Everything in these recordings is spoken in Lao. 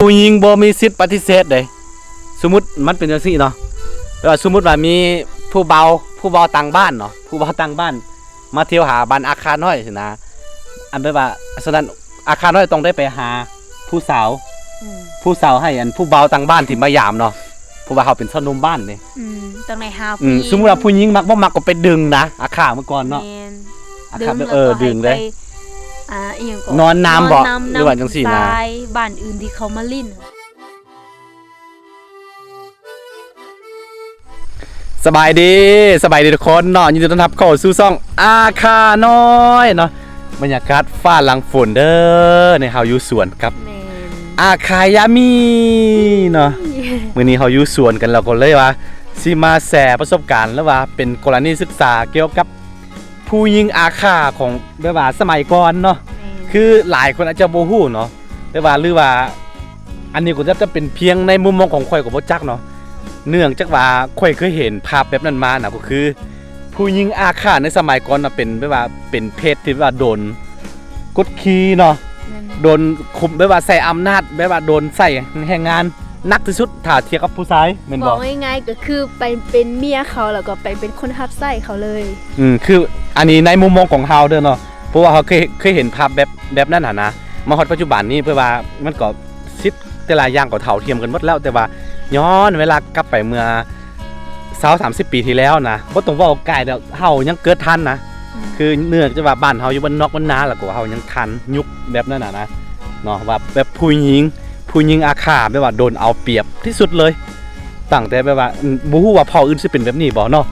ຜູ້ຍິງບໍ່ມີສິດປະຕິເສດເດ້. ສົມມຸດມັນເປັນຈັ່ງຊີ້ເນາະ ແບບວ່າສົມມຸດວ່າມີຜູ້ບ່າວ ຜູ້ບ່າວຕ່າງບ້ານເນາະ ຜູ້ບ່າວຕ່າງບ້ານມາທ່ຽວຫາບ້ານອາຄານ້ອຍຊີ້ນະ ອັນແບບວ່າ ສະນັ້ນອາຄານ້ອຍຕ້ອງໄດ້ໄປຫາຜູ້ສາວ ອືມ ຜູ້ສາວໃຫ້ອັນຜູ້ບ່າວຕ່າງບ້ານທີ່ມາຢາມເນາະ ເພາະວ່າເຮົາເປັນຊາວໜຸ່ມບ້ານເດ້. ອືມ ຕ້ອງໄດ້ຫາ ອືມ ຜູ້ຍິງ ສົມມຸດວ່າຜູ້ຍິງມັກບໍ່ມັກກໍໄປດຶງນະ ອາຄາເມື່ອກ່ອນເນາະ ແມ່ນ ອາຄາ ດຶງ ແບບ ແລ້ວ ເອີ ດຶງເດ້ ອ່າ ອີຫຍັງກໍ ນອນນຳບໍ ນອນນຳ ຫຼືວ່າຈັ່ງຊີ້ນະ ນຳຜູ້ຊາຍບ້ານອື່ນທີ່ເຂົາມາຫຼິ້ນ. ສະບາຍດີ ສະບາຍດີທຸກຄົນເນາະ ຍິນດີຕ້ອນຮັບເຂົ້າສູ່ຊ່ອງອາຄານ້ອຍເນາະ. ບັນຍາກາດຟ້າຫຼັງຝົນເດີ ໃນເຮົາຢູ່ສວນກັບ ແມ່ນ ອາຄາຍາມີເນາະ. ມື້ນີ້ເຮົາຢູ່ສວນກັນ ເຮົາກໍເລີຍວ່າຊິມາແຊປະສົບການ ຫຼືວ່າເປັນກໍລະນີສຶກສາກ່ຽວກັບ ຜູ້ຍິງອາຄາຂອງແບບວ່າສະໄໝກ່ອນເນາະ ແມ່ນ ຄືຫຼາຍຄົນອາດຈະບໍ່ຮູ້ເນາະ ແຕ່ວ່າ ຫຼືວ່າ ອັນນີ້ກໍຈະເປັນພຽງໃນມຸມມອງຂອງຂ້ອຍກໍບໍ່ຈັກເນາະ ເນື່ອງຈາກວ່າຂ້ອຍເຄີຍເຫັນພາບແບບນັ້ນມານະ ກໍຄືຜູ້ຍິງອາຄາໃນສະໄໝກ່ອນນະ ເປັນແບບວ່າເປັນເພດທີ່ແບບວ່າໂດນກົດຂີ່ເນາະ ແມ່ນ ໂດນຄຸມ ແບບວ່າໃຊ້ອຳນາດ ແບບວ່າໂດນໃຊ້ແຮງງານ ໜັກທີ່ສຸດຖ້າທຽບກັບຜູ້ຊາຍແມ່ນບໍ່? ເວົ້າງ່າຍໆກໍຄືໄປເປັນເມຍເຂົາ ແລ້ວກໍໄປເປັນຄົນຮັບໃຊ້ເຂົາເລີຍ. ອືມ ຄືອັນນີ້ໃນມຸມມອງຂອງເຮົາເດີເນາະ ເພາະວ່າເຮົາເຄີຍ ເຄີຍເຫັນພາບແບບ ແບບນັ້ນຫັ້ນນະ ມາຮອດປັດຈຸບັນນີ້ ເພາະວ່າມັນກໍສິດແຕ່ລະຢ່າງກໍເທົ່າທຽມກັນໝົດແລ້ວ ແຕ່ວ່າຍ້ອນເວລາກັບໄປເມື່ອຊາວສາມສິບປີທີ່ແລ້ວນະ ບໍ່ຕ້ອງເວົ້າໄກດອກ ເຮົາຍັງເກີດທັນນະ ອືມ ຄືເນື່ອງຈາກວ່າບ້ານເຮົາຢູ່ບ້ານນອກບ້ານນາ ແລ້ວກໍເຮົາຍັງທັນຍຸກແບບນັ້ນນະ ເນາະ ວ່າແບບຜູ້ຍິງ ຜູ້ຍິງອາຄາແບບວ່າໂດນເອົາປຽບທີ່ສຸດເລີຍ ຕັ້ງແຕ່ແບບວ່າ ອືມ ບໍ່ຮູ້ວ່າເຜົ່າອື່ນຊິເປັນແບບນີ້ບໍ່ເນາະ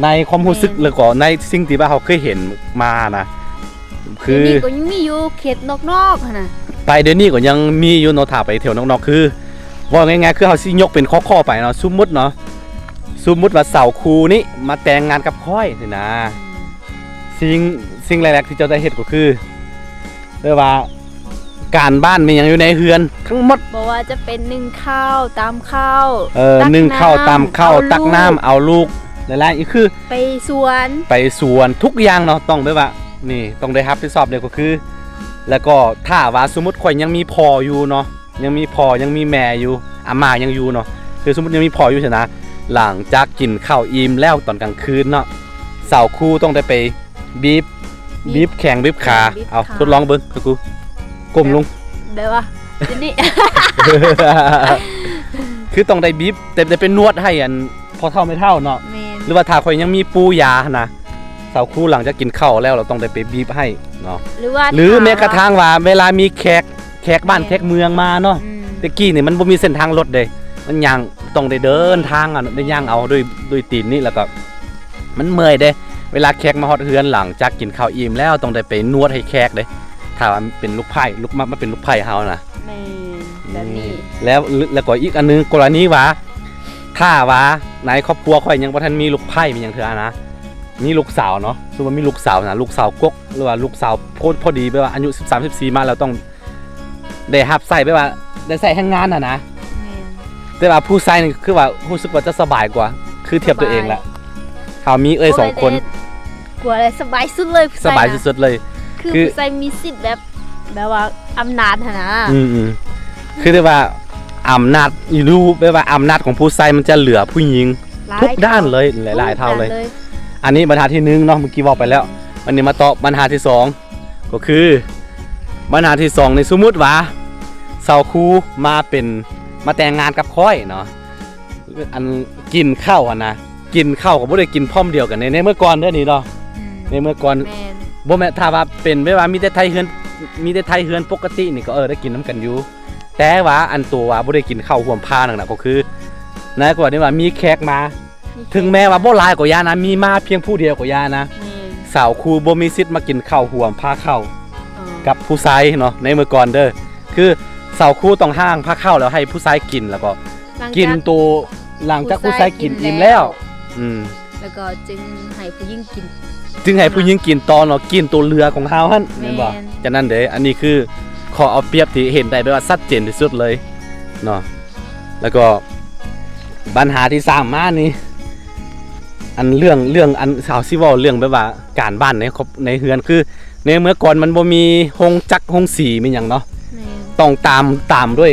ໃນຄວາມຮູ້ສຶກ ແມ່ນ ແລ້ວກໍໃນສິ່ງທີ່ວ່າເຮົາເຄີຍເຫັນມານະ ຄື ດຽວນີ້ກໍຍັງມີຢູ່ເຂດນອກໆຫັ້ນນະ ໄປດຽວນີ້ກໍຍັງມີຢູ່ເນາະ ຖ້າໄປທ່ຽວນອກໆ ຄື ເວົ້າງ່າຍໆ ຄືເຮົາຊິຍົກເປັນຂໍ້ໆໄປເນາະ ສົມມຸດເນາະ ສົມມຸດວ່າສາວຄູນີ້ມາແຕ່ງງານກັບຂ້ອຍຊີ້ນະ ອືມ ສິ່ງ ສິ່ງແລກໆທີ່ເຈົ້າຈະເຮັດກໍຄື ແບບວ່າການບ້ານແມ່ນຫຍັງຢູ່ໃນເຮືອນທັງໝົດ ບໍ່ວ່າຈະເປັນໜຶ້ງເຂົ້າ ຕຳເຂົ້າ ເອີ ໜຶ້ງເຂົ້າ ຕຳເຂົ້າ ຕັກນ້ຳ ເອົາລູກ ເອົາລູກ ຫຼາຍໆ ອີກຄື ໄປສວນ ໄປສວນ ທຸກຢ່າງເນາະ ຕ້ອງແບບວ່າ ນີ້ ຕ້ອງໄດ້ຮັບຜິດຊອບເດ້ ກໍຄື ແລ້ວກໍຖ້າວ່າສົມມຸດຂ້ອຍຍັງມີພໍ່ຢູ່ເນາະ ຍັງມີພໍ່ ຍັງມີແມ່ຢູ່ ອາມ່າຍັງຢູ່ເນາະ ຄືສົມມຸດຍັງມີພໍ່ຢູ່ຊີ້ນະ ຫຼັງຈາກກິນເຂົ້າອີ່ມແລ້ວຕອນກາງຄືນເນາະ ສາວຄູຕ້ອງໄດ້ໄປ ບີບ ບີບ ບີບແຂງບີບຂາ ບີບຂາ ເອົາ ທົດລອງເບິ່ງ ຄືກູ ກົ້ມລົງ ແບບວ່າ ຈັ່ງນີ້ ຄືຕ້ອງໄດ້ບີບ ແຕ່ໄດ້ໄປນວດໃຫ້ອັນພໍ່ເຖົ້າແມ່ເຖົ້າເນາະ ແມ່ນ ຫຼືວ່າຖ້າຂ້ອຍຍັງມີປູຢາຫັ້ນນະ ສາວຄູຫຼັງຈາກກິນເຂົ້າແລ້ວ ເຮົາຕ້ອງໄດ້ໄປບີບໃຫ້ເນາະ ຫຼືວ່າ ຫຼືແມ້ກະທັ່ງວ່າເວລາມີແຂກ ແຂກບ້ານ ແຂກເມືອງມາເນາະ ອືມ ແຕ່ກີ້ນີ້ມັນບໍ່ມີເສັ້ນທາງລົດເດ້ ມັນຍ່າງ ຕ້ອງໄດ້ເດີນທາງ ໄດ້ຍ່າງເອົາດ້ວຍ ດ້ວຍຕີນນີ້ ແລ້ວກໍ ມັນເມື່ອຍເດ້ ເວລາແຂກມາຮອດເຮືອນ ຫຼັງຈາກກິນເຂົ້າອີ່ມແລ້ວ ຕ້ອງໄດ້ໄປນວດໃຫ້ແຂກເດ້ ຖ້າວ່າເປັນລູກໃພ້ ລູກ ມາ ມາເປັນລູກໃພ້ເຮົານະ ແມ່ນ ແບບນີ້ ແລ້ວ ແລ້ວກໍອີກອັນໜຶ່ງ ກໍລະນີວ່າ ຖ້າວ່າໃນຄອບຄົວຂ້ອຍຍັງບໍ່ທັນມີລູກໃພ້ມີຫຍັງເທື່ອນະ ມີລູກສາວເນາະ ສົມມຸດວ່າມີລູກສາວນະ ລູກສາວກົກ ຫຼືວ່າລູກສາວພໍ ພໍດີ ແບບວ່າອາຍຸສິບສາມ ສິບສີ່ມາແລ້ວ ຕ້ອງ ໄດ້ຮັບໃຊ້ ແບບວ່າໄດ້ໃຊ້ແຮງງານຫັ້ນນະ ແມ່ນ ແຕ່ວ່າຜູ້ຊາຍນີ້ຄືວ່າຮູ້ສຶກວ່າຈະສະບາຍກວ່າ ຄືທຽບຕົວເອງລະ ສະບາຍ ເຮົາມີເອື້ອຍສອງຄົນ ໂອ້ຍ ແມ່ນ ກວ່າເລີຍ ສະບາຍສຸດເລີຍ ສະບາຍສຸດໆເລີຍ ຄື ຄື ຜູ້ຊາຍມີສິດແບບ ແບບວ່າອຳນາດຫັ້ນນະ ອືມໆ ຄືໄດ້ວ່າອຳນາດຢູ່ ແບບວ່າອຳນາດຂອງຜູ້ຊາຍມັນຈະເຫຼືອຜູ້ຍິງ ຫຼາຍ ທຸກດ້ານເລີຍ ຫຼາຍໆເທົ່າເລີຍ ທຸກດ້ານເລີຍ ອັນນີ້ບັນຫາທີໜຶ່ງເນາະ ເມື່ອກີ້ເວົ້າໄປແລ້ວ ອືມ ອັນນີ້ມາຕໍ່ບັນຫາທີສອງ ກໍຄືບັນຫາທີສອງນີ້ ສົມມຸດວ່າສາວຄູມາເປັນ ມາແຕ່ງງານກັບຂ້ອຍເນາະ ອັນກິນເຂົ້າຫັ້ນນະ ກິນເຂົ້າກໍບໍ່ໄດ້ກິນພ້ອມດຽວກັນໃນ ໃນເມື່ອກ່ອນເດີນີ້ເນາະ ອືມ ໃນເມື່ອກ່ອນ ແມ່ນ ບໍ່ແມ່ນ ຖ້າວ່າເປັນແບບວ່າມີແຕ່ໄທເຮືອນ ມີແຕ່ໄທເຮືອນປົກກະຕິນີ້ກໍ ເອີ ໄດ້ກິນນຳກັນຢູ່ ແຕ່ວ່າອັນໂຕວ່າບໍ່ໄດ້ກິນເຂົ້າຮ່ວມພານັ້ນນະ ກໍຄືໃນກໍລະນີວ່າມີແຂກມາ ເຖິງແມ້ວ່າບໍ່ຫຼາຍກໍຢ່ານະ ມີມາພຽງຜູ້ດຽວກໍຢ່ານະ ແມ່ນ ສາວຄູບໍ່ມີສິດມາກິນເຂົ້າຮ່ວມພາເຂົ້າ ເອີ ກັບຜູ້ຊາຍເນາະ ໃນເມື່ອກ່ອນເດີ ຄືສາວຄູຕ້ອງຫ້າງພາເຂົ້າແລ້ວໃຫ້ຜູ້ຊາຍກິນ ແລ້ວກໍ ຫຼັງຈາກ ກິນໂຕ ຫຼັງຈາກຜູ້ຊາຍກິນອີ່ມແລ້ວ ຜູ້ຊາຍກິນແລ້ວ ອືມ ແລ້ວກໍຈຶ່ງໃຫ້ຜູ້ຍິງກິນ ຈຶ່ງໃຫ້ຜູ້ຍິງກິນຕໍ່ເນາະ ກິນໂຕເຫຼືອຂອງເຮົາຫັ້ນ ແມ່ນ ແມ່ນບໍ່? ຈະນັ້ນເດ້ ອັນນີ້ຄືຂໍ້ເອົາປຽບທີ່ເຫັນໄດ້ແບບວ່າຊັດເຈນທີ່ສຸດເລີຍເນາະ ແລ້ວກໍບັນຫາທີ່ສາມມານີ້ ອັນເລື່ອງ ເລື່ອງອັນ ເຮົາຊິເວົ້າເລື່ອງແບບວ່າການບ້ານໃນຄອບ ໃນເຮືອນ ຄືໃນເມື່ອກ່ອນມັນບໍ່ມີໂຮງຈັກໂຮງສີມີຫຍັງເນາະ ແມ່ນ ຕ້ອງຕາມ ຕາມດ້ວຍ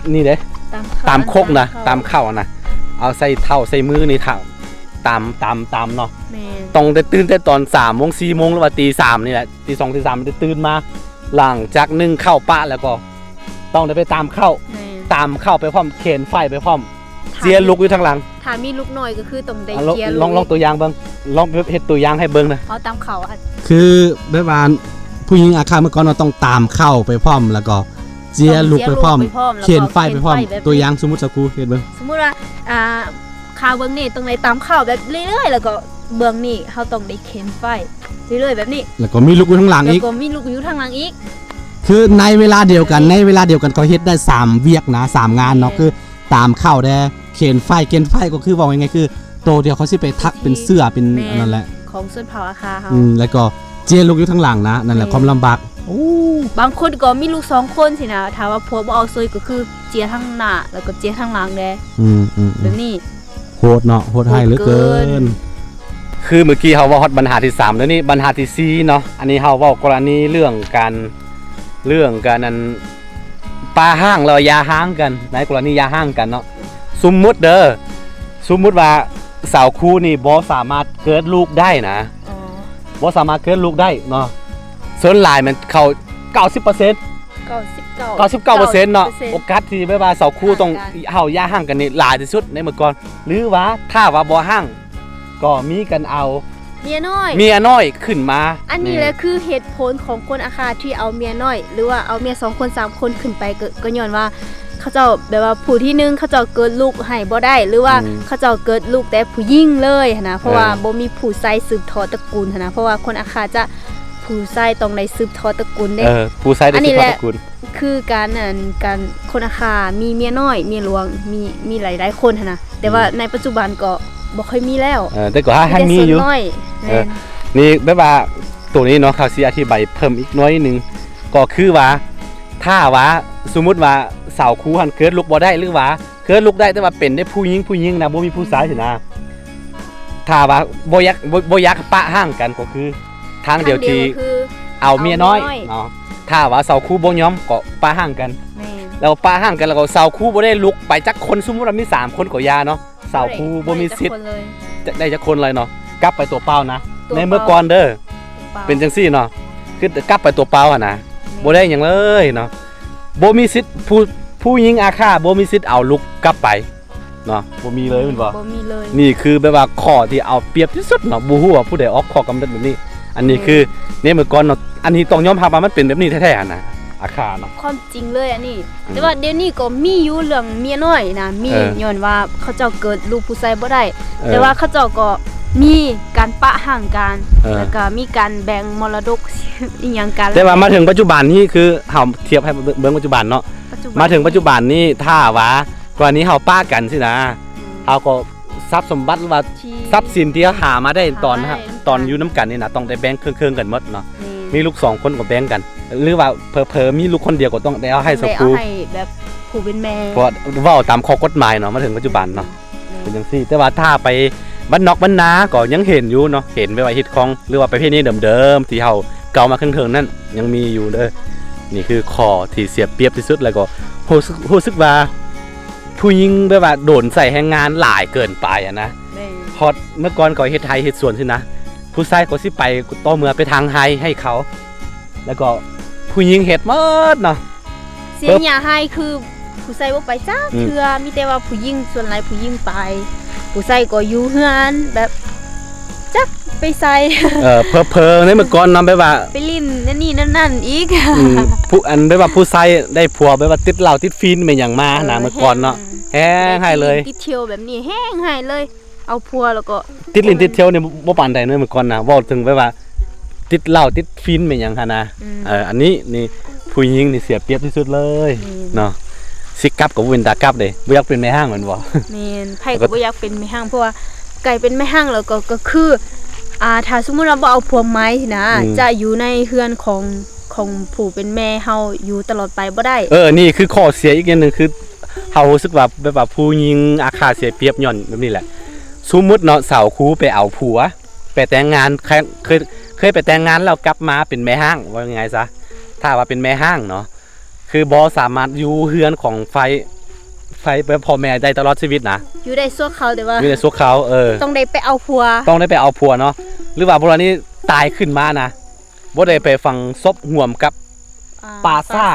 ນີ້ເດ້ ຕຳເຂົ້າ ຕຳຄົກນະ ຕຳເຂົ້າ ຕຳເຂົ້ານະ ເອົາໃສ່ເທົ້າໃສ່ມືນີ້ ຖ້າຕຳ ຕຳ ຕຳເນາະ ແມ່ນ ຕ້ອງໄດ້ຕື່ນແຕ່ຕອນສາມໂມງ ສີ່ໂມງ ຫຼືວ່າຕີສາມນີ້ແຫຼະ ຕີສອງ ຕີສາມໄດ້ຕື່ນມາ ຫຼັງຈາກໜຶ້ງເຂົ້າປະແລ້ວກໍ ຕ້ອງໄດ້ໄປຕຳເຂົ້າ ແມ່ນ ຕຳເຂົ້າໄປພ້ອມ ເຂນໄຟໄປພ້ອມ ເຈ້ຍລູກຢູ່ທາງຫຼັງ ຖ້າມີລູກນ້ອຍກໍຄືຕ້ອງໄດ້ ອ່ະ ລອງ ເຈ້ຍລູກ ລອງ ລອງຕົວຢ່າງເບິ່ງ ລອງເຮັດຕົວຢ່າງໃຫ້ເບິ່ງນະ ເອົາຕຳເຂົ້າ ຄືແບບວ່າຜູ້ຍິງອາຄາເມື່ອກ່ອນວ່າຕ້ອງຕຳເຂົ້າໄປພ້ອມ ແລ້ວກໍເຈ້ຍລູກໄປພ້ອມ ຕ້ອງເຈ້ຍລູກໄປພ້ອມ ແລ້ວກໍ ເຂນໄຟໄປພ້ອມ ເຂນໄຟແບບ ຕົວຢ່າງສົມມຸດ ສາວຄູ ເຮັດເບິ່ງ ສົມມຸດວ່າ ອ່າ ຂາເບື້ອງນີ້ຕ້ອງໄດ້ຕຳເຂົ້າແບບເລື້ອຍໆ ແລ້ວກໍເບື້ອງນີ້ເຮົາຕ້ອງໄດ້ເຂນໄຟເລື້ອຍໆ ແບບນີ້ ແລ້ວກໍມີລູກຢູ່ທາງຫຼັງອີກ ແລ້ວກໍມີລູກຢູ່ທາງຫຼັງອີກ ຄືໃນເວລາດຽວກັນ ໃນເວລາດຽວກັນເຂົາເຮັດໄດ້ສາມວຽກນະ ສາມງານເນາະ ແມ່ນ ຄືຕຳເຂົ້າແດ່ ເຂນໄຟ ເຂນໄຟກໍຄືເວົ້າງ່າຍໆ ຄືໂຕທີ່ເຂົາຊິໄປຖັກເປັນເສື້ອເປັນ ແມ່ນ ອັນນັ້ນແຫຼະ ຂອງຊົນເຜົ່າອາຄາເຮົາ ອືມ ແລ້ວກໍເຈ້ຍລູກຢູ່ທາງຫຼັງນະ ນັ້ນແຫຼະ ແມ່ນ ຄວາມລຳບາກ ໂອ້ ບາງຄົນກໍມີລູກສອງຄົນຊີ້ນະ ຖ້າວ່າຜົວບໍ່ເອົາຊ່ອຍກໍຄືເຈ້ຍທາງໜ້າ ແລ້ວກໍເຈ້ຍທາງຫຼັງແດ່ ອືມໆໆ ແບບນີ້ ໂຫດເນາະ ໂຫດຮ້າຍເຫຼືອເກີນ ໂຫດເກີນ ຄືມື້ກີ້ເຮົາເວົ້າຮອດບັນຫາທີສາມ ແລ້ວນີ້ບັນຫາທີສີ່ເນາະ ອັນນີ້ເຮົາເວົ້າກໍລະນີເລື່ອງການ ເລື່ອງການ ອັນ ປະຮ້າງ ແລ້ວຢ່າຮ້າງກັນ ໃນກໍລະນີຢ່າຮ້າງກັນເນາະ ສົມມຸດເດີ ສົມມຸດວ່າສາວຄູນີ້ບໍ່ສາມາດເກີດລູກໄດ້ນະ ອໍ ບໍ່ສາມາດເກີດລູກໄດ້ເນາະ ສ່ວນຫຼາຍແມ່ນເຂົາ ເກົ້າສິບເປີເຊັນ ເກົ້າສິບເກົ້າ ເກົ້າສິບເກົ້າເປີເຊັນເນາະ ເກົ້າສິບເກົ້າເປີເຊັນ ໂອກາດທີ່ແບບວ່າສາວຄູຕ້ອງ ເຮົາຢ່າຮ້າງກັນນີ້ຫຼາຍທີ່ສຸດໃນເມື່ອກ່ອນ ຫຼືວ່າຖ້າວ່າບໍ່ຮ້າງ ກໍມີການເອົາເມຍນ້ອຍ ເມຍນ້ອຍຂຶ້ນມາ ອັນນີ້ແຫຼະ ແມ່ນ ຄືເຫດຜົນຂອງຄົນອາຄາທີ່ເອົາເມຍນ້ອຍ ຫຼືວ່າເອົາເມຍສອງຄົນສາມຄົນຂຶ້ນໄປ ກໍ ກໍຍ້ອນວ່າເຂົາເຈົ້າ ແບບວ່າຜູ້ທີໜຶ່ງເຂົາເຈົ້າເກີດລູກໃຫ້ບໍ່ໄດ້ ຫຼືວ່າ ອືມ ເຂົາເຈົ້າເກີດລູກແຕ່ຜູ້ຍິງເລີຍຫັ້ນນະ ເພາະວ່າ ເອີ ບໍ່ມີຜູ້ຊາຍສືບທອດຕະກູນຫັ້ນນະ ເພາະວ່າຄົນອາຄາຈະ ຜູ້ຊາຍຕ້ອງໄດ້ສືບທອດຕະກູນເດ້ ເອີ ຜູ້ຊາຍໄດ້ ອັນນີ້ແຫຼະ ສືບທອດຕະກູນ ຄືການ ອັນ ການ ຄົນອາຄາມີເມຍນ້ອຍ ເມຍຫຼວງ ມີ ມີຫຼາຍໆຄົນຫັ້ນນະ ແຕ່ວ່າ ອືມ ໃນປັດຈຸບັນກໍບໍ່ຄ່ອຍມີແລ້ວ ເອີ ແຕ່ກໍຫາ ມີແຕ່ສ່ວນນ້ອຍ ຫາມີຢູ່ ແມ່ນ ເອີ ນີ້ແບບວ່າໂຕນີ້ເນາະ ເຮົາຊິອະທິບາຍເພີ່ມອີກໜ້ອຍໜຶ່ງ ກໍຄືວ່າ ຖ້າວ່າສົມມຸດວ່າສາວຄູຫັ້ນເກີດລູກບໍ່ໄດ້ ຫຼືວ່າເກີດລູກໄດ້ ແຕ່ວ່າເປັນແຕ່ຜູ້ຍິງ ຜູ້ຍິງນະ ບໍ່ມີຜູ້ຊາຍຊີ້ນະ ຖ້າວ່າບໍ່ຢາກ ບໍ່ ບໍ່ຢາກປະຮ້າງກັນ ກໍຄືທາງດຽວທີ່ ທາງດຽວກໍຄື ເອົາເມຍນ້ອຍ ເອົາເມຍນ້ອຍເນາະ ຖ້າວ່າສາວຄູບໍ່ຍອມກໍປະຮ້າງກັນ ແມ່ນ ແລ້ວປະຮ້າງກັນ ແລ້ວກໍສາວຄູບໍ່ໄດ້ລູກໄປຈັກຄົນ ສົມມຸດວ່າມີສາມຄົນກໍຢ່າເນາະ ສາວຄູບໍ່ມີສິດ ບໍ່ໄດ້ຈັກຄົນເລີຍ ຈະໄດ້ຈັກຄົນເລີຍເນາະ ກັບໄປຕົວເປົ່ານະ ຕົວເປົ່າ ໃນເມື່ອກ່ອນເດີ ເປັນຈັ່ງຊີ້ເນາະ ຄືກັບໄປຕົວເປົ່າຫັ້ນນະ ແມ່ນ ບໍ່ໄດ້ຫຍັງເລີຍເນາະ ບໍ່ມີສິດ ຜູ້ ຜູ້ຍິງອາຄາບໍ່ມີສິດເອົາລູກກັບໄປເນາະ ບໍ່ມີເລີຍແມ່ນບໍ່? ບໍ່ມີເລີຍ ນີ້ຄືແບບວ່າຂໍ້ທີ່ເອົາປຽບທີ່ສຸດເນາະ ບໍ່ຮູ້ວ່າຜູ້ໃດອອກຂໍ້ກຳນົດແບບນີ້ ອັນນີ້ ແມ່ນ ຄືໃນເມື່ອກ່ອນເນາະ ອັນນີ້ຕ້ອງຍອມຮັບວ່າມັນເປັນແບບນີ້ແທ້ໆຫັ້ນນະ ອາຄາເນາະ ຄວາມຈິງເລີຍອັນນີ້ ອືມ ແຕ່ວ່າດຽວນີ້ກໍມີຢູ່ເລື່ອງເມຍນ້ອຍນະ ມີ ເອີ ຍ້ອນວ່າເຂົາເຈົ້າເກີດລູກຜູ້ຊາຍບໍ່ໄດ້ ເອີ ແຕ່ວ່າເຂົາເຈົ້າກໍມີການປະຮ້າງກັນ ເອີ ແລ້ວກໍມີການແບ່ງມໍລະດົກອີ່ຫຍັງກັນ ແຕ່ວ່າມາເຖິງປັດຈຸບັນນີ້ ຄືເຮົາທຽບໃຫ້ເບິ່ງປັດຈຸບັນເນາະ ປັດຈຸບັນ ມາເຖິງປັດຈຸບັນນີ້ ຖ້າວ່າກໍລະນີເຮົາປະກັນຊີ້ນະ ອືມ ເຮົາກໍ ຊັບສົມບັດ ຫຼືວ່າ ທີ່ ຊັບສິນທີ່ເຮົາຫາມາໄດ້ຕອນ ຫາມາໄດ້ ຕອນຢູ່ນຳກັນນີ້ນະ ຕ້ອງໄດ້ແບ່ງເຄິ່ງໆກັນໝົດເນາະ ແມ່ນ ມີລູກສອງຄົນກໍແບ່ງກັນ ຫຼືວ່າເຜີໆມີລູກຄົນດຽວກໍຕ້ອງໄດ້ເອົາໃຫ້ ຕ້ອງໄດ້ເອົາໃຫ້ສາວຄູ ແບບຜູ້ເປັນແມ່ ເພາະວ່າເວົ້າຕາມຂໍ້ກົດໝາຍເນາະ ມາເຖິງປັດຈຸບັນເນາະ ແມ່ນ ເປັນຈັ່ງຊີ້ ແຕ່ວ່າຖ້າໄປບ້ານນອກບ້ານນາກໍຍັງເຫັນຢູ່ເນາະ ເຫັນແບບວ່າຮີດຄອງ ຫຼືວ່າປະເພນີເດີມໆ ທີ່ເຮົາກ່າວມາເຄິ່ງໆນັ້ນ ຍັງມີຢູ່ເດີ ນີ້ຄືຂໍ້ທີ່ເສຍປຽບທີ່ສຸດ ແລ້ວກໍຮູ້ສຶກ ຮູ້ສຶກວ່າ ຜູ້ຍິງແບບວ່າໂດນໃຊ້ແຮງງານຫຼາຍເກີນໄປຫັ້ນນະ ແມ່ນ ຮອດເມື່ອກ່ອນເຂົາເຮັດໄຮ່ເຮັດສວນຊີ້ນະ ຜູ້ຊາຍກໍຊິໄປຕໍ່ເມື່ອໄປຖາງໄຮ່ໃຫ້ເຂົາ ແລ້ວກໍຜູ້ຍິງເຮັດໝົດເນາະ ເສຍຫຍ້າໄຮ່ຄືຜູ້ຊາຍບໍ່ໄປຈັກ ອືມ ເທື່ອ ມີແຕ່ວ່າຜູ້ຍິງ ສ່ວນຫຼາຍຜູ້ຍິງໄປ ຜູ້ຊາຍກໍຢູ່ເຮືອນແບບ ຈັກໄປໃສ ເອີ ເຜີໆໃນເມື່ອກ່ອນເນາະ ແບບວ່າໄປຫຼິ້ນນັ້ນນີ້ນັ້ນນັ້ນອີກ ອືມ ຜູ້ ອັນແບບວ່າຜູ້ຊາຍໄດ້ຜົວແບບວ່າຕິດເຫຼົ້າຕິດຟີນແມ່ນຫຍັງມາຫັ້ນນະ ເອີ ເມື່ອກ່ອນເນາະ ແຮງ ແຮງຮ້າຍເລີຍ ຕິດທ່ຽວແບບນີ້ແຮງຮ້າຍເລີຍ ເອົາຜົວແລ້ວກໍ ຕິດຫຼິ້ນຕິດທ່ຽວນີ້ບໍ່ປານໃດເນາະ ເມື່ອກ່ອນນະ ເວົ້າເຖິງແບບວ່າຕິດເຫຼົ້າຕິດຟີນແມ່ນຫຍັງຫັ້ນນະ ອືມ ເອີ ອັນນີ້ນີ້ຜູ້ຍິງນີ້ເສຍປຽບທີ່ສຸດເລີຍ ແມ່ນ ເນາະ ຊິກັບກໍບໍ່ເປັນຕາກັບເດ້ ບໍ່ຢາກເປັນແມ່ຮ້າງແມ່ນບໍ່? ແມ່ນ ໃຜກໍບໍ່ຢາກເປັນແມ່ຮ້າງ ເພາະວ່າ ກາຍເປັນແມ່ຮ້າງແລ້ວກໍ ກໍຄື ອ່າ ຖ້າສົມມຸດວ່າບໍ່ເອົາຜົວໃໝ່ນະ ອືມ ຈະຢູ່ໃນເຮືອນຂອງ ຂອງຜູ້ເປັນແມ່ເຮົາຢູ່ຕະຫຼອດໄປບໍ່ໄດ້ ເອີ ນີ້ຄືຂໍ້ເສຍອີກຢ່າງໜຶ່ງ ຄືເຮົາຮູ້ສຶກວ່າແບບວ່າຜູ້ຍິງອາຄາເສຍປຽບຍ້ອນແບບນີ້ແຫຼະ ສົມມຸດເນາະ ສາວຄູໄປເອົາຜົວ ໄປແຕ່ງງານ ເຄີຍ ເຄີຍ ເຄີຍໄປແຕ່ງງານແລ້ວກັບມາເປັນແມ່ຮ້າງ ເວົ້າງ່າຍໆຊະ ຖ້າວ່າເປັນແມ່ຮ້າງເນາະ ຄືບໍ່ສາມາດຢູ່ເຮືອນຂອງຝ່າຍ ຝ່າຍແບບພໍ່ແມ່ໄດ້ຕະຫຼອດຊີວິດນະ ຢູ່ໄດ້ຊົ່ວຄາວ ແຕ່ວ່າ ຢູ່ໄດ້ຊົ່ວຄາວ ເອີ ຕ້ອງໄດ້ໄປເອົາຜົວ ຕ້ອງໄດ້ໄປເອົາຜົວເນາະ ຫຼືວ່າບໍ່ລະນີ້ຕາຍຂຶ້ນມານະ ບໍ່ໄດ້ໄປຝັງສົບຮ່ວມກັບ ອ່າ ປ່າຊ້າ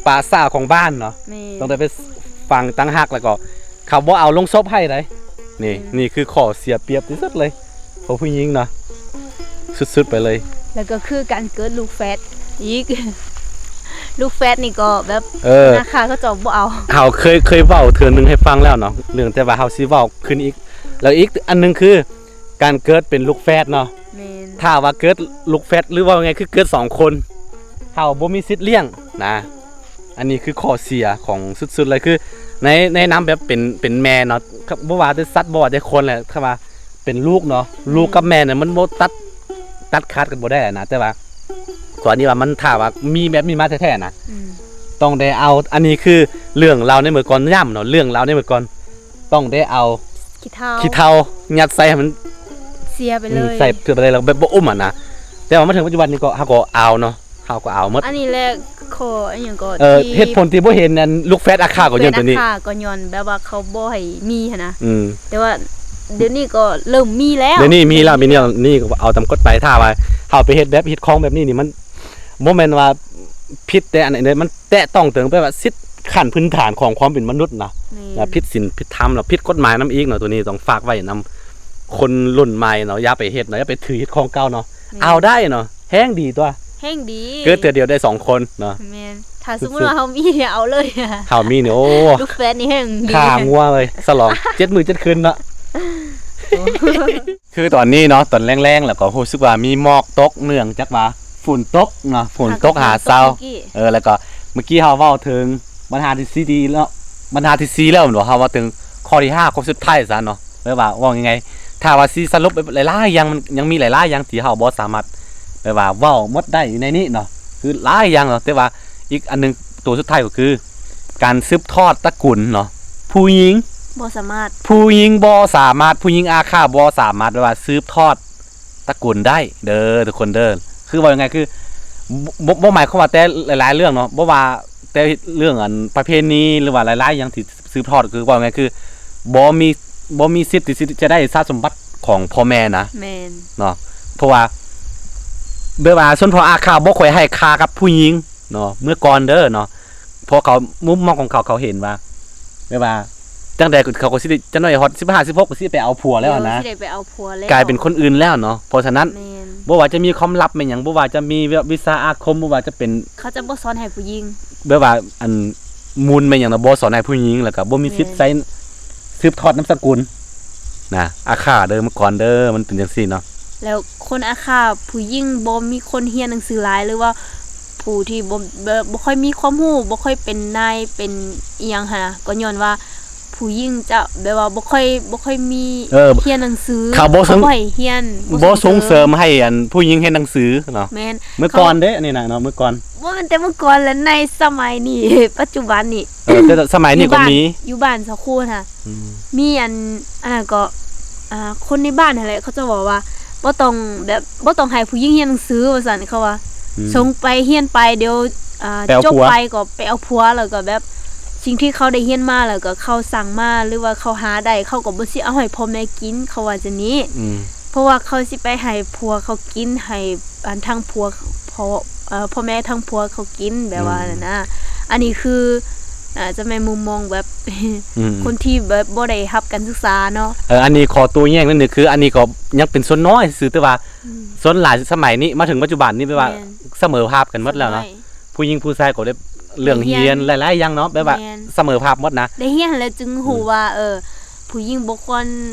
ປ່າຊ້າ ປ່າຊ້າຂອງບ້ານເນາະ ແມ່ນ ຕ້ອງໄດ້ໄປຝັງຕ່າງຫາກ ແລ້ວກໍເຂົາບໍ່ເອົາລົງສົບໃຫ້ໃດ໋ ນີ້ ອືມ ນີ້ຄືຂໍ້ເສຍປຽບທີ່ສຸດເລີຍຂອງຜູ້ຍິງເນາະ ສຸດໆໄປເລີຍ ແລ້ວກໍຄືການເກີດລູກແຝດອີກ ລູກແຝດນີ້ກໍແບບ ເອີ ທະນາຄານເຂົາເຈົ້າບໍ່ເອົາ ເຮົາເຄີຍ ເຄີຍເວົ້າເທື່ອໜຶ່ງໃຫ້ຟັງແລ້ວເນາະ ເລື່ອງ ແຕ່ວ່າເຮົາຊິເວົ້າຄືນອີກ ແລ້ວອີກອັນໜຶ່ງຄື ການເກີດເປັນລູກແຝດເນາະ ແມ່ນ ຖ້າວ່າເກີດລູກແຝດ ຫຼືເວົ້າງ່າຍໆ ຄືເກີດສອງຄົນ ເຮົາບໍ່ມີສິດລ້ຽງນະ ອັນນີ້ຄືຂໍ້ເສຍຂອງສຸດໆເລີຍ ຄືໃນ ໃນນາມແບບເປັນ ເປັນແມ່ເນາະ ບໍ່ວ່າແຕ່ສັດ ບໍ່ວ່າແຕ່ຄົນແຫຼະ ຖ້າວ່າເປັນລູກເນາະ ແມ່ນ ລູກກັບແມ່ນີ້ມັນບໍ່ຕັດ ຕັດຂາດກັນບໍ່ໄດ້ນະ ແຕ່ວ່າ ກໍອັນນີ້ວ່າມັນ ຖ້າວ່າມີແບບນີ້ມາແທ້ໆນະ ອືມ ຕ້ອງໄດ້ເອົາ ອັນນີ້ຄືເລື່ອງລາວໃນເມື່ອກ່ອນ ຢ້ຳເນາະ ເລື່ອງລາວໃນເມື່ອກ່ອນ ຕ້ອງໄດ້ເອົາຂີ້ເຖົ້າ ຂີ້ເຖົ້າຍັດໃສ່ໃຫ້ມັນເສຍໄປເລີຍ ອືມ ໃສ່ເພື່ອໄປເລີຍ ແລ້ວແບບບໍ່ອຸ້ມຫັ້ນນະ ແຕ່ວ່າມາເຖິງປັດຈຸບັນນີ້ກໍ ເຮົາກໍເອົາເນາະ ເຮົາກໍເອົາໝົດ ອັນນີ້ແຫຼະ ຂໍ້ອີ່ຫຍັງກໍ ເອີ ທີ່ ເຫດຜົນທີ່ບໍ່ເຫັນອັນລູກແຝດອາຄາກໍຍ້ອນຕົວນີ້ ເປັນອາຄາກໍຍ້ອນແບບວ່າເຂົາບໍ່ໃຫ້ມີຫັ້ນນະ ອືມ ແຕ່ວ່າດຽວນີ້ກໍເລີ່ມມີແລ້ວ ດຽວນີ້ມີແລ້ວ ມີແລ້ວ ນີ້ກໍເອົາຕາມກົດໄປ ຖ້າວ່າເຮົາໄປເຮັດແບບຮີດຄອງແບບນີ້ນີ້ ມັນບໍ່ແມ່ນວ່າຜິດແຕ່ອັນໃດ ມັນແຕະຕ້ອງເຖິງແບບວ່າສິດຂັ້ນພື້ນຖານຂອງຄວາມເປັນມະນຸດນະ ແມ່ນ ແລະ ຜິດສິນຜິດທຳ ແລະ ຜິດກົດໝາຍນຳອີກເນາະ ໂຕນີ້ຕ້ອງຝາກໄວ້ນຳຄົນລຸ້ນໃໝ່ເນາະ ຢ່າໄປເຮັດເນາະ ຢ່າໄປຖືຍຶດຂອງເກົ່າເນາະ ແມ່ນ ເອົາໄດ້ເນາະ ແຮງດີຕົວະ ແຮງດີ ເກີດເທື່ອດຽວໄດ້ສອງຄົນເນາະ ແມ່ນ ຖ້າສົມມຸດວ່າເຮົາມີເອົາເລີຍ ເຮົາມີນີ້ ໂອ້ ລູກແຝດນີ້ແຮງດີ ຂ້າງົວເລີຍ ສະຫຼອງເຈັດມື້ເຈັດຄືນເນາະ ຄືຕອນນີ້ເນາະ ຕອນແລງໆ ແລ້ວກໍຮູ້ສຶກວ່າມີໝອກຕົກ ເນື່ອງຈາກວ່າຝົນຕົກເນາະ ຝົນຕົກຫາເຊົ້າ ເອີ ແລ້ວກໍເມື່ອກີ້ເຮົາເວົ້າເຖິງບັນຫາທີສີ່ແລ້ວ ບັນຫາທີສີ່ແລ້ວແມ່ນບໍ່ ເຮົາເວົ້າເຖິງຂໍ້ທີຫ້າ ຂໍ້ສຸດທ້າຍຊະເນາະ ແບບວ່າເວົ້າງ່າຍໆ ຖ້າວ່າຊິສະຫຼຸບແບບຫຼາຍໆຢ່າງ ມັນຍັງມີຫຼາຍໆຢ່າງທີ່ເຮົາບໍ່ສາມາດແບບວ່າເວົ້າໝົດໄດ້ຢູ່ໃນນີ້ເນາະ ຄືຫຼາຍຢ່າງເນາະ ແຕ່ວ່າອີກອັນໜຶ່ງ ໂຕສຸດທ້າຍກໍຄື ການສືບທອດຕະກຸນເນາະ ຜູ້ຍິງບໍ່ສາມາດ ຜູ້ຍິງບໍ່ສາມາດ ຜູ້ຍິງອາຄາບໍ່ສາມາດແບບວ່າສືບທອດຕະກຸນໄດ້ເດີ ທຸກຄົນເດີ ຄືເວົ້າງ່າຍໆ ຄື ບໍ່ ບໍ່ ບໍ່ໝາຍຄວາມວ່າແຕ່ຫຼາຍໆເລື່ອງເນາະ ບໍ່ວ່າແຕ່ເລື່ອງອັນປະເພນີ ຫຼືວ່າຫຼາຍໆຢ່າງທີ່ສືບທອດ ຄືເວົ້າງ່າຍໆ ຄືບໍ່ມີ ບໍ່ມີສິດທີ່ ທີ່ຈະໄດ້ຊາດສົມບັດຂອງພໍ່ແມ່ນະ ແມ່ນ ເນາະ ເພາະວ່າແບບວ່າຊົນເຜົ່າອາຄາບໍ່ຄ່ອຍໃຫ້ຄ່າກັບຜູ້ຍິງເນາະ ເມື່ອກ່ອນເດີເນາະ ເພາະເຂົາ ມຸມມອງຂອງເຂົາ ເຂົາເຫັນວ່າ ແບບວ່າ ຈັ່ງໃດເຂົາກໍຊິໄດ້ ຈັກໜ້ອຍຮອດສິບຫ້າ ສິບຫົກ ກໍຊິໄປເອົາຜົວແລ້ວຫັ້ນນະ ເອີ ຊິໄດ້ໄປເອົາຜົວແລ້ວ ກາຍເປັນຄົນອື່ນແລ້ວເນາະ ເພາະສະນັ້ນ ແມ່ນ ບໍ່ວ່າຈະມີຄວາມລັບແມ່ນຫຍັງ ບໍ່ວ່າຈະມີວິຊາອາຄົມ ບໍ່ວ່າຈະເປັນ ເຂົາຈະບໍ່ສອນໃຫ້ຜູ້ຍິງ ແບບວ່າ ອັນ ມູນແມ່ນຫຍັງນະ ບໍ່ສອນໃຫ້ຜູ້ຍິງ ແລ້ວກໍບໍ່ມີສິດ ແມ່ນ ໃຊ້ ສືບທອດນາມສະກຸນນະ ອາຄາເດີ ເມື່ອກ່ອນເດີ ມັນເປັນຈັ່ງຊີ້ເນາະ ແລ້ວຄົນອາຄາ ຜູ້ຍິງບໍ່ມີຄົນຮຽນໜັງສືຫຼາຍ ຫຼືວ່າຜູ້ທີ່ບໍ່ ແບບ ບໍ່ຄ່ອຍມີຄວາມຮູ້ ບໍ່ຄ່ອຍເປັນນາຍເປັນອີ່ຫຍັງຫັ້ນນະ ກໍຍ້ອນວ່າຜູ້ຍິງຈະແບບວ່າບໍ່ຄ່ອຍ ບໍ່ຄ່ອຍມີ ເອີ ຮຽນໜັງສື ເຂົາບໍ່ສົ່ງ ເຂົາບໍ່ໃຫ້ຮຽນ ບໍ່ສົ່ງເສີມ ບໍ່ສົ່ງເສີມໃຫ້ ອັນ ຜູ້ຍິງຮຽນໜັງສືເນາະ ແມ່ນ ເມື່ອກ່ອນເດ້ ອັນນີ້ນະເນາະ ເມື່ອກ່ອນ ບໍ່ແມ່ນແຕ່ເມື່ອກ່ອນແຫຼະ ໃນສະໄໝນີ້ ປັດຈຸບັນນີ້ ເອີ ແຕ່ສະໄໝນີ້ກໍມີ ຢູ່ບ້ານ ຢູ່ບ້ານສາວຄູນະ ອືມ ມີອັນ ອັນນັ້ນກໍ ອ່າ ຄົນໃນບ້ານຫັ້ນແຫຼະ ເຂົາເຈົ້າເວົ້າວ່າ ບໍ່ຕ້ອງແບບ ບໍ່ຕ້ອງໃຫ້ຜູ້ຍິງຮຽນໜັງສືວ່າຊັ້ນ ເຂົາວ່າ ອືມ ສົ່ງໄປຮຽນໄປ ດຽວ ອ່າ ໄປເອົາຜົວ ຈົບໄປກໍໄປເອົາຜົວ ແລ້ວກໍແບບ ສິ່ງທີ່ເຂົາໄດ້ຮຽນມາ ແລ້ວກໍເຂົາສ້າງມາ ຫຼືວ່າເຂົາຫາໄດ້ ເຂົາກໍບໍ່ຊິເອົາໃຫ້ພໍ່ແມ່ກິນ ເຂົາວ່າຈັ່ງນີ້ ອືມ ເພາະວ່າເຂົາຊິໄປໃຫ້ຜົວເຂົາກິນ ໃຫ້ ອັນ ທາງຜົວ ພໍ່ ເອີ ພໍ່ແມ່ທາງຜົວເຂົາກິນ ແບບວ່າ ອືມ ນັ້ນນະ ອັນນີ້ຄື ອາດຈະແມ່ນມຸມມອງແບບ ອືມ ຄົນທີ່ແບບບໍ່ໄດ້ຮັບການສຶກສາເນາະ ເອີ ອັນນີ້ຂໍໂຕ້ແຍ້ງໜ້ອຍໜຶ່ງ ຄືອັນນີ້ກໍຍັງເປັນສ່ວນນ້ອຍຊື່ ແຕ່ວ່າ ອືມ ສ່ວນຫຼາຍສະໄໝນີ້ ມາເຖິງປັດຈຸບັນນີ້ ແບບວ່າ ແມ່ນ ສະເໝີພາບກັນໝົດແລ້ວເນາະ ສ່ວນຫຼາຍ ຜູ້ຍິງຜູ້ຊາຍກໍໄດ້ເລື່ອງຮຽນ ຫຼາຍໆຢ່າງເນາະ ແບບວ່າ ແມ່ນ ສະເໝີພາບໝົດນະ ໄດ້ຮຽນແລ້ວຈຶ່ງຮູ້ ອືມ ວ່າ ເອີ ຜູ້ຍິງບໍ່ຄວນ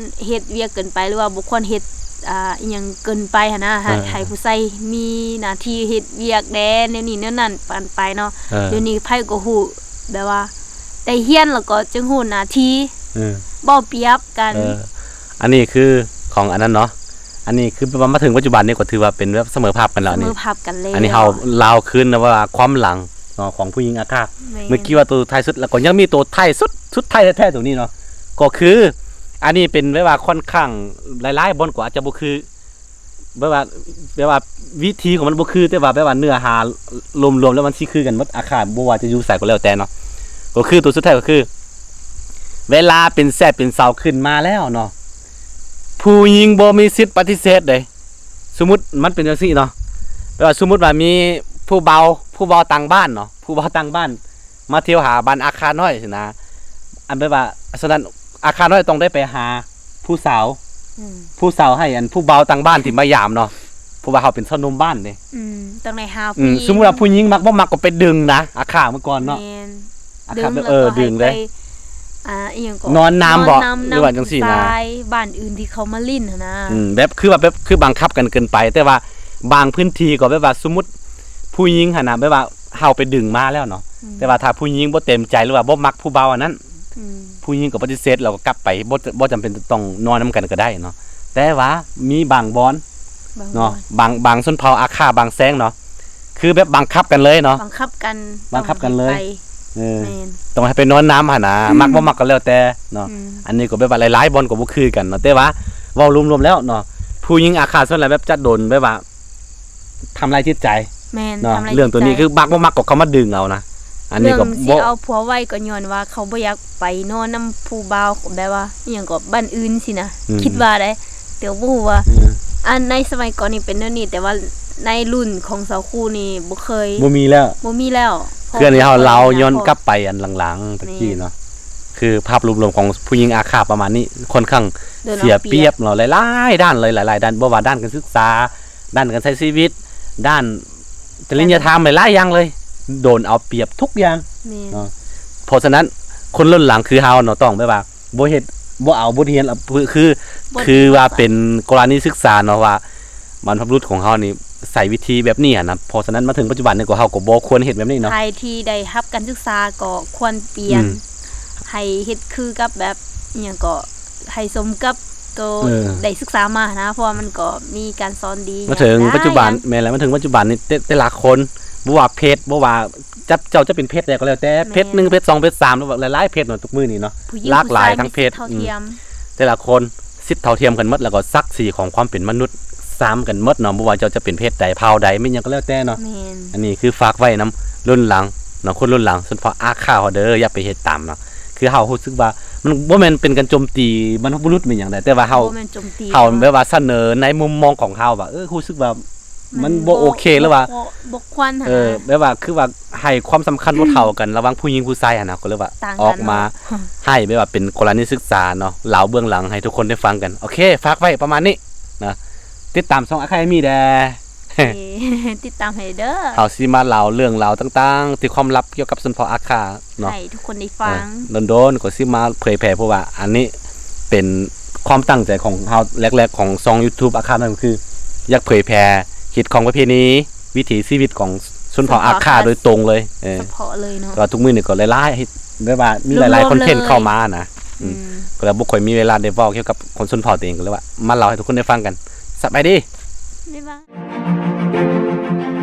ເຮັດວຽກເກີນໄປ ຫຼືວ່າບໍ່ຄວນເຮັດ ອ່າ ອີ່ຫຍັງເກີນໄປຫັ້ນນະ ໃຫ້ ເອີ ໃຫ້ຜູ້ຊາຍມີໜ້າທີ່ເຮັດວຽກແດ່ ແນວນີ້ແນວນັ້ນ ປານໄປເນາະ ເອີ ດຽວນີ້ໃຜກໍຮູ້ ແບບວ່າໄດ້ຮຽນແລ້ວກໍຈຶ່ງຮູ້ໜ້າທີ່ ເອີ ບໍ່ປຽບກັນ ເອີ ອັນນີ້ຄືຂອງອັນນັ້ນເນາະ ອັນນີ້ຄືແບບວ່າມາເຖິງປັດຈຸບັນນີ້ກໍຖືວ່າເປັນແບບສະເໝີພາບກັນແລ້ວ ສະເໝີພາບກັນແລ້ວ ອັນນີ້ເຮົາລາວຄືນນະວ່າຄວາມຫຼັງເນາະ ຂອງຜູ້ຍິງອາຄາ ແມ່ນ ເມື່ອກີ້ວ່າໂຕທ້າຍສຸດ ແລ້ວກໍຍັງມີໂຕທ້າຍສຸດ ສຸດທ້າຍແທ້ໆໂຕນີ້ເນາະ ກໍຄືອັນນີ້ເປັນແບບວ່າຂ້ອນຂ້າງຫຼາຍໆບ່ອນກໍອາດຈະບໍ່ຄື ແບບວ່າ ແບບວ່າວິທີຂອງມັນບໍ່ຄື ແຕ່ວ່າແບບວ່າເນື້ອຫາລວມໆແລ້ວມັນຊິຄືກັນໝົດ ອາຄາ ບໍ່ວ່າຈະຢູ່ໃສກໍແລ້ວແຕ່ເນາະ. ກໍຄືຕົວສຸດທ້າຍກໍຄື ເວລາເປັນແຊບເປັນເຊົາຂຶ້ນມາແລ້ວເນາະ ຜູ້ຍິງບໍ່ມີສິດປະຕິເສດເດ້. ສົມມຸດມັນເປັນຈັ່ງຊີ້ເນາະ ແບບວ່າສົມມຸດວ່າມີຜູ້ເບົາ ຜູ້ເບົາຕ່າງບ້ານເນາະ ຜູ້ເບົາຕ່າງບ້ານ ມາທ່ຽວຫາບ້ານອາຄານ້ອຍຊີ້ນະ ອັນແບບວ່າ ສະນັ້ນ ອາຄານ້ອຍຕ້ອງໄດ້ໄປຫາຜູ້ສາວ ອືມ ຜູ້ສາວໃຫ້ອັນຜູ້ເບົາຕ່າງບ້ານທີ່ມາຢາມເນາະ ເພາະວ່າເຮົາເປັນຊາວໜຸ່ມບ້ານເດ້ ອືມ ຕ້ອງໄດ້ຫາ ອືມ ຜູ້ຍິງ ສົມມຸດວ່າຜູ້ຍິງມັກບໍ່ມັກກໍໄປດຶງນະ ອາຄາເມື່ອກ່ອນເນາະ ແມ່ນ ອາຄາ ດຶງ ແບບ ເອີ ແລ້ວກໍໃຫ້ໄປ ດຶງເດ້ ອ່າ ອີ່ຫຍັງກໍ ນອນນຳບໍ ນອນນຳ ຫຼືວ່າຈັ່ງຊີ້ນະ ຊາຍບ້ານອື່ນທີ່ເຂົາມາຫຼິ້ນຫັ້ນນະ ອືມ ແບບຄືວ່າ ແບບຄືບັງຄັບກັນເກີນໄປ ແຕ່ວ່າບາງພື້ນທີ່ກໍແບບວ່າ ສົມມຸດຜູ້ຍິງຫັ້ນນະ ແບບວ່າ ເຮົາໄປດຶງມາແລ້ວເນາະ ອືມ ແຕ່ວ່າຖ້າຜູ້ຍິງບໍ່ເຕັມໃຈ ຫຼືວ່າບໍ່ມັກຜູ້ເບົາອັນນັ້ນ ອືມ ຜູ້ຍິງກໍປະຕິເສດ ແລ້ວກໍກັບໄປ ບໍ່ ບໍ່ຈຳເປັນຕ້ອງນອນນຳກັນກໍໄດ້ເນາະ ແຕ່ວ່າມີບາງບ່ອນ ບາງບ່ອນ ເນາະ ບາງ ບາງຊົນເຜົ່າອາຄາ ບາງແຊງເນາະ ຄືແບບບັງຄັບກັນເລີຍເນາະ ບັງຄັບກັນ ບັງຄັບກັນເລີຍ ຕ້ອງໃຫ້ໄປ ເອີ ແມ່ນ ຕ້ອງໃຫ້ໄປນອນນຳຫັ້ນນະ ອືມ ມັກບໍ່ມັກກໍແລ້ວແຕ່ເນາະ ອືມ ອັນນີ້ກໍແບບວ່າຫຼາຍໆບ່ອນກໍບໍ່ຄືກັນເນາະ ແຕ່ວ່າເວົ້າລວມໆແລ້ວເນາະ ຜູ້ຍິງອາຄາສ່ວນຫຼາຍແບບຈະໂດນແບບວ່າ ທຳລາຍຈິດໃຈ ແມ່ນ ເນາະ ທຳລາຍ ເລື່ອງໂຕນີ້ ຈິດໃຈ ຄືມັກບໍ່ມັກກໍເຂົາມາດຶງເອົານະ ອັນນີ້ກໍ ເລື່ອງຊິ ບໍ່ ເອົາຜົວໄວກໍຍ້ອນວ່າເຂົາບໍ່ຢາກໄປນອນນຳຜູ້ບ່າວ ແບບວ່າອີ່ຫຍັງກໍບ້ານອື່ນຊີ້ນະ ອືມ ຄິດວ່າໄດ໋ ແຕ່ບໍ່ຮູ້ວ່າ ອືມ ອັນໃນສະໄໝກ່ອນນີ້ເປັນແນວນີ້ ແຕ່ວ່າໃນລຸ້ນຂອງສາວຄູນີ້ບໍ່ເຄີຍ ບໍ່ມີແລ້ວ ບໍ່ມີແລ້ວ ຄືອັນນີ້ເຮົາເລົ່າຍ້ອນກັບໄປອັນຫຼັງໆຕະກີ້ເນາະ ແມ່ນ ຄືພາບລວມໆຂອງຜູ້ຍິງອາຄາປະມານນີ້ ຂ້ອນຂ້າງເສຍປຽບເນາະ ຫຼາຍໆດ້ານເລີຍ ຫຼາຍໆດ້ານ ບໍ່ວ່າດ້ານການສຶກສາ ດ້ານການໃຊ້ຊີວິດ ດ້ານຈະລິຍະທຳ ຫຼາຍໆຢ່າງເລີຍ ໂດນເອົາປຽບທຸກຢ່າງ ແມ່ນ ເນາະ ເພາະສະນັ້ນ ຄົນລຸ້ນຫຼັງຄືເຮົາເນາະ ຕ້ອງແບບວ່າ ບໍ່ເຮັດ ບໍ່ເອົາບົດຮຽນ ຄື ຄືວ່າເປັນກໍລະນີສຶກສາເນາະ ວ່າບັນພະບຸລຸດຂອງເຮົານີ້ໃຊ້ວິທີແບບນີ້ຫັ້ນນະ ເພາະສະນັ້ນ ມາເຖິງປັດຈຸບັນນີ້ກໍ ເຮົາກໍບໍ່ຄວນເຮັດແບບນີ້ເນາະ ໃຜທີ່ໄດ້ຮັບການສຶກສາກໍຄວນປ່ຽນ ອືມ ໃຫ້ເຮັດຄືກັບແບບ ອີ່ຫຍັງກໍ ໃຫ້ສົມກັບໂຕ ເອີ ໄດ້ສຶກສາມາຫັ້ນນະ ເພາະວ່າມັນກໍມີການສອນດີ ມາເຖິງປັດຈຸບັນ ແມ່ນແລ້ວ ມາເຖິງປັດຈຸບັນນີ້ ແຕ່ ແຕ່ລະຄົນ ບໍ່ວ່າເພັດ ບໍ່ວ່າຈັບ ເຈົ້າຈະເປັນເພັດໃດກໍແລ້ວແຕ່ ແມ່ນ ເພັດໜຶ່ງ ເພັດສອງ ເພັດສາມ ຫຼາຍໆເພັດເນາະ ທຸກມື້ນີ້ເນາະ ມີຍິງ ຫຼາກຫຼາຍ ຜູ້ຊາຍ ທັງເພັດ ມີສິດເທົ່າທຽມ ອືມ ແຕ່ລະຄົນ ສິດເທົ່າທຽມກັນໝົດ ແລ້ວກໍສັກສີຂອງຄວາມເປັນມະນຸດຊ້ຳກັນໝົດເນາະ ບໍ່ວ່າເຈົ້າຈະເປັນເພັດໃດ ເຜົ່າໃດ ແມ່ນຫຍັງກໍແລ້ວແຕ່ເນາະ ແມ່ນ ອັນນີ້ຄືຝາກໄວ້ນຳລຸ້ນຫຼັງເນາະ ຄົນລຸ້ນຫຼັງ ໂດຍສະເພາະອາຄາເຮົາເດີ ຢ່າໄປເຮັດຕາມເນາະ ຄືເຮົາຮູ້ສຶກວ່າ ມັນບໍ່ແມ່ນເປັນການໂຈມຕີບັນພະບຸລຸດແມ່ນຫຍັງໃດ ແຕ່ວ່າເຮົາ ບໍ່ແມ່ນໂຈມຕີ ເຮົາແບບວ່າສະເໜີໃນມຸມມອງຂອງເຮົາວ່າ ເອີ ຮູ້ສຶກວ່າ ມັນ ມັນບໍ່ ບໍ່ໂອເຄ ຫຼືວ່າ ບໍ່ຄວນ ເອີ ຫັ້ນນະ ແບບວ່າ ຄືວ່າໃຫ້ຄວາມສຳຄັນບໍ່ເທົ່າກັນ ລະຫວ່າງຜູ້ຍິງຜູ້ຊາຍຫັ້ນນະ ກໍເລີຍວ່າ ຕ່າງກັນ ອອກມາ ເນາະ ໃຫ້ແບບວ່າເປັນກໍລະນີສຶກສາເນາະ ເລົ່າເບື້ອງຫຼັງໃຫ້ທຸກຄົນໄດ້ຟັງກັນ ໂອເຄ ຝາກໄວ້ປະມານນີ້ນະ ຕິດຕາມຊ່ອງອາຄາເອມີແດ່ ເອີ ຕິດຕາມໃຫ້ເດີ ເຮົາຊິມາເລົ່າເລື່ອງລາວຕ່າງໆ ທີ່ຄວາມລັບກ່ຽວກັບຊົນເຜົ່າອາຄາ ເນາະ ໃຫ້ທຸກຄົນໄດ້ຟັງ ເອີ ໂດນໆກໍຊິມາເຜີຍແຜ່ ເພາະວ່າອັນນີ້ເປັນຄວາມຕັ້ງໃຈຂອງເຮົາແລກໆ ຂອງຊ່ອງຢູທູບອາຄານັ້ນ ກໍຄືຢາກເຜີຍແຜ່ຮີດຄອງປະເພນີ ວິຖີຊີວິດຂອງຊົນເຜົ່າອາຄາ ຊົນເຜົ່າອາຄາໂດຍຕົງເລີຍ ເອີ ສະເພາະເລີຍເນາະ ແຕ່ວ່າທຸກມື້ນີ້ກໍຫຼາຍໆ ເຮັດແບບວ່າມີຫຼາຍໆ ລວມໆ ຄອນເທັນ ເລີຍ ເຂົ້າມານະ ອືມ ອືມ ກໍເລີຍບໍ່ຄ່ອຍມີເວລາໄດ້ເວົ້າກ່ຽວກັບຄົນຊົນເຜົ່າຕົວເອງ ກໍເລີຍວ່າມາເລົ່າໃຫ້ທຸກຄົນໄດ້ຟັງກັນ ສະບາຍດີ ບາຍບາຍ.